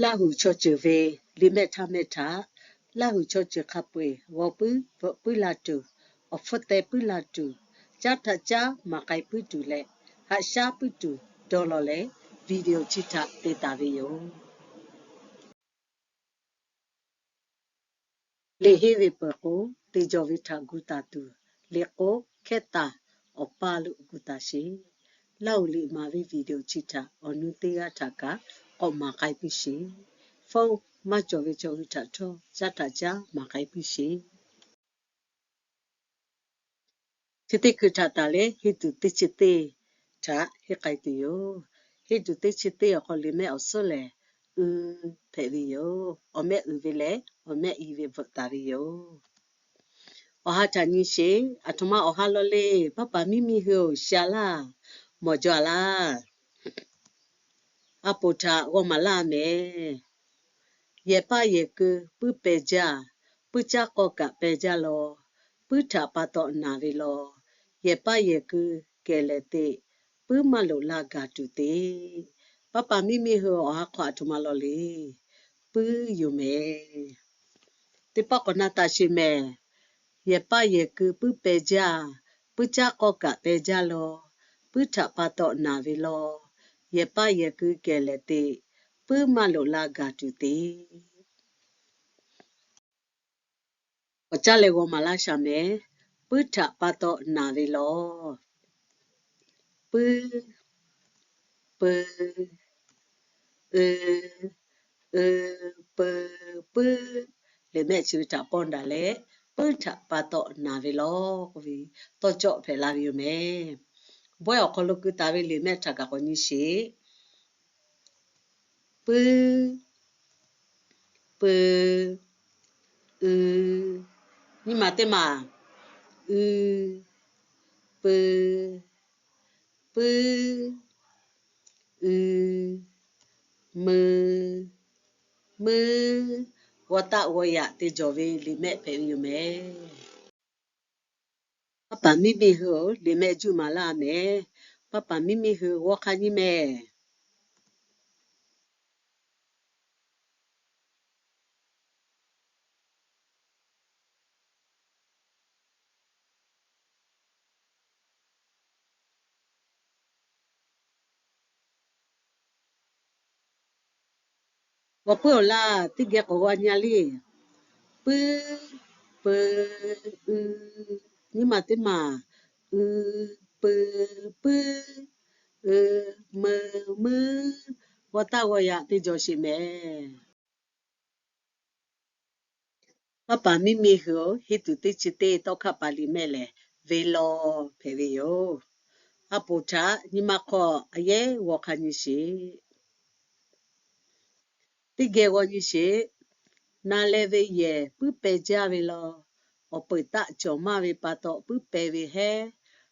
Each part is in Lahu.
Laˇ huˍ chaw ceuˬ ve liꞈ mehˆ htaˇ mehˆ htaꞈ, Laˇ huˍ chaw ceuˬ hk'a peu-eˬ g'aw puiˉ bvuhꞈ puiˉ la tuˬ, awˬ hpfuhˇ teh puiˉ la tuˬ, caˉ htaꞈ caˉ maˍ k'ai puiˉ tuˬ leh, haꞈ shaˉ puiˉ tuˬ dawˇ law leh, video chi htaꞈ te taˍ ve yoˬ. Liꞈ henˇ ve peuˬ k'o, te jawˬ ve htaꞈ gu taˍ tuˬ, liꞈ k'o hkehˉ taˍ awˬ paˇ lo gu taˍ sheˍ. Laˇ huˍ liꞈ maˍ ve video chi htaꞈ awˬ nu teˇ g'aˇ htaꞈ kaꞈ k'awꞈ maˍ k'ai piˇ sheˍ. Phone maˇ cawˬ ve chaw hui htaꞈ htawˇ caˉ htaꞈ caˉ maˍ k'ai piˇ sheˍ. Chi teˇ hkui htaꞈ taˍ leh henˇ tuˬ teˇ chi teˇ htaꞈ henˇ k'ai tuˬ yoˬ. Henˇ tuˬ teˇ chi teˇ awˬ hk'aw liꞈ mehˆ awˬ suhˉ lehˬ, uiˍ hpehꞈ ve yoˬ. Awˬ mehˆ uiˍ ve leh awˬ mehˆ i ve bvuhꞈ taˍ ve yoˬ. Awˬ ha htaꞈ nyi sheˍ. Aˬ htoꞈ ma awˬ ha law le. Paˉ paˍ miˇ miˇ hui-oˬ, sha laˇ, mawˬ jaw laˇ. A poˍ htaꞈ g'aw maˍ laˇ mehˍ. Yehˬ paˇ yehˬ keu puiˉ peh jaˇ, puiˉ caˉ k'aw kaꞈ peh jaˇ law. Puiˉ htaꞈ pa taw naˍ ve law. Yehˬ paˇ yehˬ keu kehˬ lehˬ te, puiˉ maˇ loꞈ la gaˬ tuˬ te. Paˉ paˍ miˇ miˇ hui awˬ ha hk'aw aˬ htoꞈ ma law le. Puiˉ yoˬ mehˍ. Teˇ pawˆ k'awꞈ na taˍ sheˍ mehˍ. Yehˬ paˇ yehˬ keu puiˉ peh jaˇ, puiˉ caˉ k'aw kaꞈ peh jaˇ law. Puiˉ htaꞈ pa taw naˍ ve law. Yehˬ paˇ yehˬ keu kehˬ lehˬ te, puiˉ maˇ loꞈ la gaˬ tuˬ te. Awˬ caˉ leh g'aw maˍ laˇ shaˍ mehˍ. Puiˉ htaꞈ pa taw naˍ ve law. Puiˉ, peu, eu, eu, peu, puiˉ. Liꞈ mehˆ chi ve htaꞈ pawˇ daꞈ leh, puiˉ htaꞈ pa taw naˍ ve law k'oˆ ve tawˇ cawˆ hpehꞈ la ve yoˬ mehˍ. Bawehˇ awˬ hk'aw lo keu taˍ ve liꞈ mehˆ htaꞈ kaꞈ k'awꞈ nyi sheˍ. Puiˉ, peu, eu, nyiˇ maˬ teˇ maˬ, ui, peu, puiˉ, ui, meu, muiˉ. G'aw taˆ g'aw yaꞈ te jawˬ ve liꞈ mehˆ hpehꞈ ve yoˬ mehˍ. Paˉ paˍ miˇ miˇ hui-oˬ, liꞈ mehˆ juˇ maˍ laˇ mehˍ. Paˉ paˍ miˇ miˇ hui g'awˇ hk'aˇ nyiˇ mehˍ. G'aw puiˉ-oˬ laˇ, teˇ geh k'awꞈ g'aw nyi le. Puiˉ, peu, ui, nyiˇ maˬ teˇ maˬ, ui, peu, puiˉ, eu, meu, muiˉ. G'aw taˆ g'aw yaꞈ te jawˬ sheˍ mehˍ. Paˉ paˍ miˇ miˇ hui-oˬ, henˇ tuˬ teˇ chi teˇ tawˇ hkaˆ paˍ liꞈ mehˆ lehˬ, ve law hpehꞈ ve yoˬ. A poˍ htaꞈ nyi ma hk'aw a yehˉ g'aw hk'a nyi sheˍ. Teˇ geh g'aw nyi sheˍ. Na leh ve yehˬ puiˉ peh jaˇ ve law. Awˬ peuˬ taˆ cawˬ maˇ ve pa taw puiˉ peh ve hehˉ.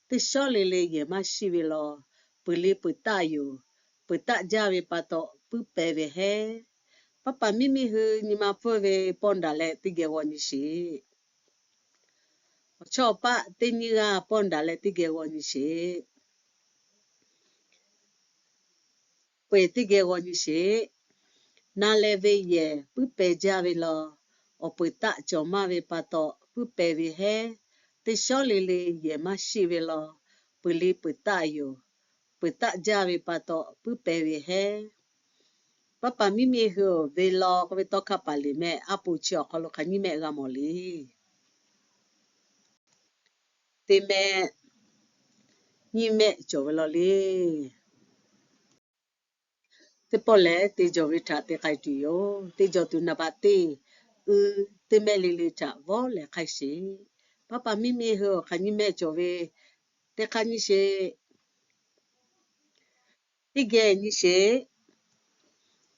Teˇ shawˉ le le yehˬ maˇ shiˆ ve law. Peuˬ le peuˬ taˆ yoˬ. Peuˬ taˆ jaˇ ve pa taw puiˉ peh ve hehˉ. Paˉ paˍ miˇ miˇ hui nyi ma pfuhˇ ve pawˇ daꞈ leh teˇ geh g'aw nyi sheˍ. Awˬ chawˇ awˬ paˆ teˇ nyiˇ g'aˇ pawˇ daꞈ leh teˇ geh g'aw nyi sheˍ. Peu-eˬ teˇ geh g'aw nyi sheˍ. Na leh ve yehˬ puiˉ peh jaˇ ve law. Awˬ peuˬ taˆ cawˬ maˇ ve pa taw puiˉ peh ve hehˉ. Teˇ shawˉ le le yehˬ maˇ shiˆ ve law. Peuˬ le peuˬ taˆ yoˬ. Peuˬ taˆ jaˇ ve pa taw puiˉ peh ve hehˉ. Paˉ paˍ miˇ miˇ hui-oˬ, ve law k'oˆ ve tawˇ hkaˆ paˍ liꞈ mehˆ a poˍ chi awˬ hk'aw lo hk'aˬ nyiˇ mehˆ g'a mawˬ le. Teˇ mehˆ, nyiˇ mehˆ cawˬ ve law le. Teˇ pawˆ lehˬ, te jawˬ ve htaꞈ te k'ai tuˬ yoˬ. Te jawˬ tuˬ naˍ baꞈ teˇ, ui, teˇ mehˆ le le htaꞈ vawˇ leh hk'aiˇ sheˍ. Paˉ paˍ miˇ miˇ hui-oˬ, hk'aˬ nyiˇ mehˆ cawˬ ve, teˇ hk'aˇ nyi sheˍ. Teˇ geh nyi sheˍ.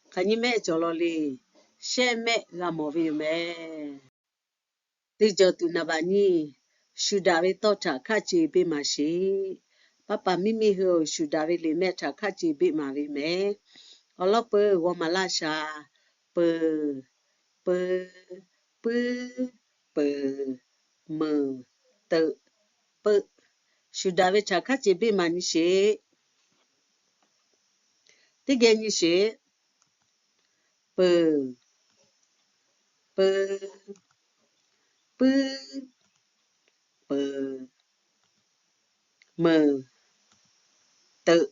Hk'aˬ nyiˇ mehˆ cawˬ law le. Shehˆ mehˆ g'a mawˬ ve yoˬ mehˍ. Te jawˬ tuˬ naˍ baꞈ nyiˇ, shuˍ daꞈ ve tawˇ htaꞈ hkaˆ ce beˆ maˍ sheˍ. Paˉ paˍ miˇ miˇ hui-oˬ, shuˍ daꞈ ve liꞈ mehˆ htaꞈ hkaˆ ce beˆ maˍ ve mehˍ. Awˬ lawn peuˬ g'aw maˍ laˇ shaˍ. Peuˬ, peu, puiˉ, peuˬ, meuˬ, teuꞈ, peuˆ. Shuˍ daꞈ ve htaꞈ hkaˆ ce beˆ maˍ nyi sheˍ. Teˇ geh nyi sheˍ. Peuˬ, peu, puiˉ, peuˬ, meuˬ, teuꞈ,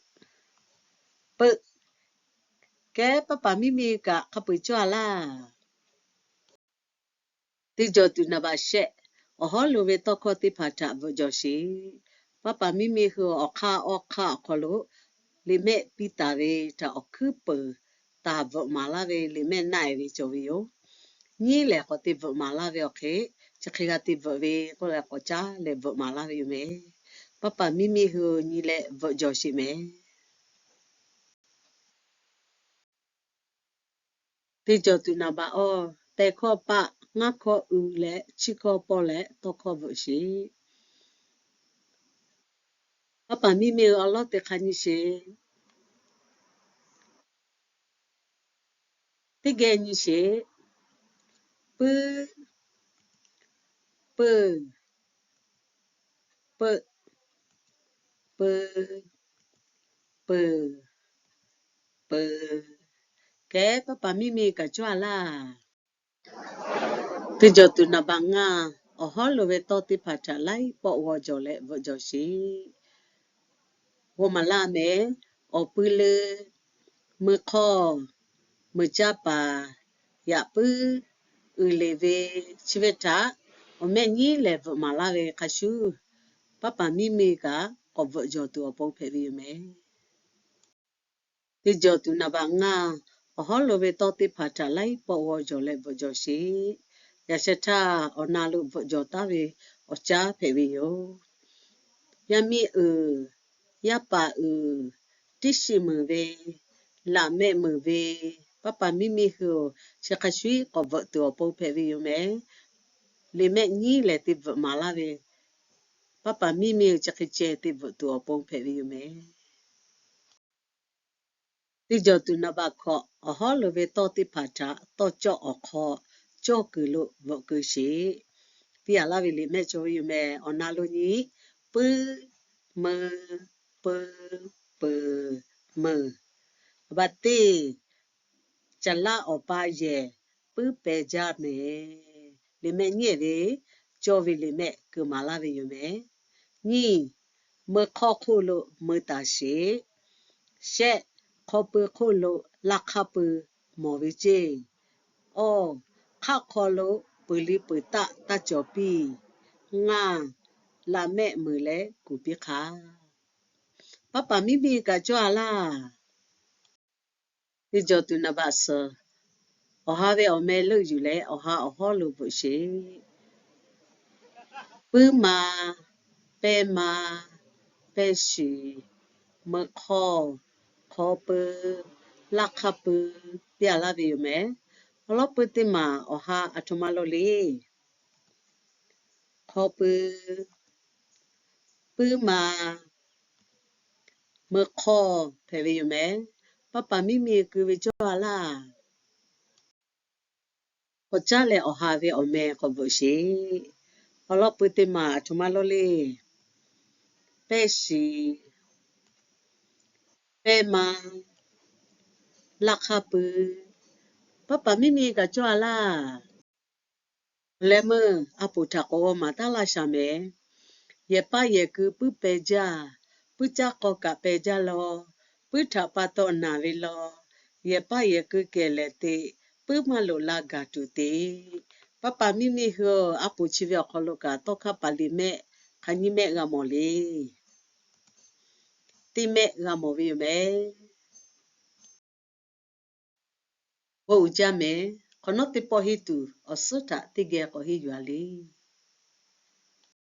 peuˆ. Kehˉ, paˉ paˍ miˇ miˇ kaꞈ hk'a peu-eˬ cawˇ a laˇ. Teˇ jawˬ tuˬ naˍ baꞈ shehˆ, awˬ hawˉ lo ve tawˇ hkawˇ teˇ hpaˍ htaꞈ bvuhꞈ jawˬ sheˍ. Paˉ paˍ miˇ miˇ hui awˬ hk'aˇ awˬ hk'aˇ awˬ hk'aw lo liꞈ mehˆ piˇ taˍ ve htaꞈ awˬ hkuiˉ peuˬ taˍ bvuhꞈ maˍ laˇ ve liꞈ mehˆ naˆ-e ve cawˬ ve yoˬ. Nyiˉ lehˬ k'awꞈ te bvuhꞈ maˍ laˇ ve awˬ hk'e, chi hk'e g'a te bvuhꞈ ve k'oˆ leh k'awꞈ caˉ leh bvuhꞈ maˍ laˇ ve yoˬ mehˍ. Paˉ paˍ miˇ miˇ hui nyi leh bvuhꞈ jawˬ sheˍ mehˍ. Teˇ jawˬ tuˬ naˍ baꞈ awˇ, pehˬ hkawˇ paˆ, ngaˇ hkawˇ uiˍ leh chiˇ hkawˇ pawˇ leh tawˇ hkawˇ bvuhꞈ sheˍ. Paˉ paˍ miˇ miˇ hui awˬ lawˉ teˇ hk'a nyi sheˍ. Teˇ geh nyi sheˍ. Puiˉ, peuˬ, peuˆ, peu, peuˬ, peuˬ. Kehˉ, paˉ paˍ miˇ miˇ kaꞈ cawˇ a laˇ. Teˇ jawˬ tuˬ naˍ baꞈ ngaˇ, awˬ hawˉ lo ve tawˇ teˇ hpaˍ htaꞈ laiˉ pawˆ g'aw jawˬ leh bvuhꞈ jawˬ sheˍ. G'aw maˍ laˇ mehˍ. Awˬ pui leu, meuˇ hk'awˇ, meuˇ caˇ paˍ, yaꞈ puiˉ, uiˍ leˬ ve, chi ve htaꞈ awˬ mehˆ nyiˉ lehˬ bvuhꞈ maˍ laˇ ve hk'a shuˍ, paˉ paˍ miˇ miˇ kaꞈ k'awꞈ bvuhꞈ jawˬ tuˬ awˬ pon hpehꞈ ve yoˬ mehˍ. Teˇ jawˬ tuˬ naˍ baꞈ ngaˇ, awˬ hawˉ lo ve tawˇ teˇ hpaˍ htaꞈ laiˉ pawˆ g'aw jawˬ leh bvuhꞈ jawˬ sheˍ. Yaꞈ sheh htaˇ awˬ na lo bvuhꞈ jawˬ taˉ ve awˬ caˉ hpehꞈ ve yoˬ. Yaˇ miˇ uiˍ, yaˇ paˍ uiˍ, tiˇ shiˍ meuˍ ve, laꞈ mehˆ meuˍ ve, paˉ paˍ miˇ miˇ hui-oˬ, chi hk'a shuˍ k'awꞈ bvuhꞈ tuˬ awˬ pon hpehꞈ ve yoˬ mehˍ. Liꞈ mehˆ nyiˉ lehˬ te bvuhꞈ maˍ laˇ ve, paˉ paˍ miˇ miˇ hui chi hk'e ceh te bvuhꞈ tuˬ awˬ pon hpehꞈ ve yoˬ mehˍ. Teˇ jawˬ tuˬ naˍ baꞈ hkawꞈ, awˬ hawˉ lo ve tawˇ teˇ hpaˍ htaꞈ tawˇ cawˇ awˬ hk'aw cawˇ kuiˬ lo bvuhꞈ keu sheˍ. Piˇ yaꞈ laˇ ve liꞈ mehˆ cawˬ ve yoˬ mehˍ. Awˬ na lo nyi, puiˉ, meuˇ, peu, peuˬ, meuˬ. Baꞈ teˇ, caˍ laˇ awˬ pa yehˬ puiˉ peh jaˇ mehˍ. Liꞈ mehˆ nyiˉ ve, cawˇ ve liꞈ mehˆ keu maˍ laˇ ve yoˬ mehˍ. Nyiˇ, meuˇ hk'awˇ hk'oˆ lo meuˇ taˍ sheˍ. Shehˆ, hk'aw pui hk'oˆ lo laˇ hk'aˇ pui mawˬ ve ceˇ. Awˇ, hk'aˆ hk'aw lo peuˬ liˇ peuˬ taˆ taˇ cawˬ piˇ. Ngaˇ, laꞈ mehˆ meuˍ leh kuˬ piˇ hk'a. Paˉ paˍ miˇ miˇ kaꞈ cawˇ a laˇ. Teˇ jawˬ tuˬ naˍ baꞈ suhˍ, awˬ ha ve awˬ meh leuˆ yuˬ leh awˬ ha awˬ hawˉ lo bvuhꞈ sheˍ. Puiˉ ma, pehˇ ma, pehˇ shiˍ, meuˇ hk'awˇ, hk'aw pui, laˇ hk'aˇ pui, piˇ a laˇ ve yoˬ mehˍ. Awˬ lawˉ pui teˇ maˬ awˬ ha aˬ htoꞈ ma lo le. Hk'aw pui, puiˉ ma, meuˇ hk'awˇ hpehꞈ ve yoˬ mehˍ. Paˉ paˍ miˇ miˇ keu ve cawˇ a laˇ. K'awꞈ caˉ leh awˬ ha ve awˬ meh k'awꞈ bvuhꞈ sheˍ. Awˬ lawˉ pui teˇ maˬ aˬ htoꞈ ma lo le. Pehˇ shiˍ, pehˇ ma, laˇ hk'aˇ pui. Paˉ paˍ miˇ miˇ kaꞈ cawˇ a laˇ. Leh meuˇ a poˍ htaꞈ k'awꞈ g'aw maˍ taˉ laˇ shaˍ mehˍ. Yehˬ paˇ yehˬ kui puiˉ peh jaˇ, puiˉ caˇ k'aw kaꞈ peh jaˇ law, puiˉ htaꞈ pa taw naˬ ve law, yehˬ paˇ yehˬ kui kehˬ lehˬ te, puiˉ maˇ loꞈ la gaˬ tuˬ te. Paˉ paˍ miˇ miˇ hui-oˬ, a poˍ chi ve awˬ hk'aw lo kaꞈ tawˇ hkawˇ paˍ liꞈ mehˆ hk'aˬ nyiˇ mehˆ g'a mawˬ le. Teˇ mehˆ g'a mawˬ ve yoˬ mehˍ. Bon uiˍ jaˇ mehˍ. Hk'awꞈ nawˉ teˇ pawˆ henˇ tuˬ awˬ suhˉ htaꞈ teˇ geh k'awꞈ henˇ yuˬ a le.